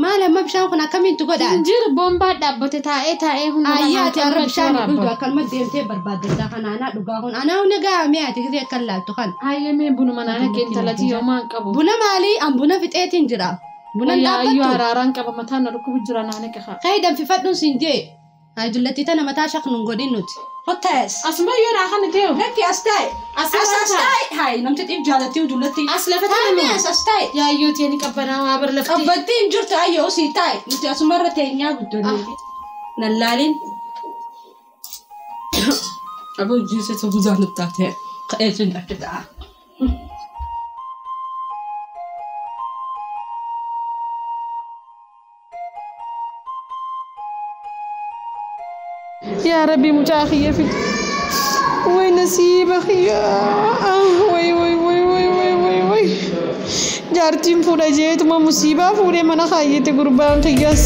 Maal amma bishaan kun akkamiin godhaan? Jiru boombaa dhaabbate taa'ee taa'ee humna Ayyaa ati har'a bishaan dhugdu akkanuma deemtee barbaaddataa kana anaa dhugaa kun anaa hunda gahamee ati gisee akka laaltu kan. Hayyamee bunuma naana keentalatii yoomaan qabu. Buna maalii an buna fixeetiin jira. Buna Ayyuu dhaabbattu. araaraan qaba mataan na dhukkubu jira naana qaha. Kai danfifadhuun siin jee. Haa jullattii tana mataa shaqnuun godhin nuti. Hottaes. Asuma yoo naa kan ta'e. Lakki as taa'e. As As as taa'e. Hayi namti xiif jaalattii jullattii. As lafa tana Taa'e as as taa'e. Yaayyoo ta'e ni qabbanaa waa bara lafti. Qabbattii hin jirtu ayyoo sii taa'e. Nuti asumarra teenyaa guddoonni. Nallaalin. Aboo jiise ta'uu zaanut taate. Ka'ee sun achi ta'a. Yaa Rabbi mucaa kiyya fidi. Way nasiiba kiyya. Way way way way way way way. Jaartiin fuudha jeetuma musiibaa fuudhee mana kaayyate gurbaan kiyyaas.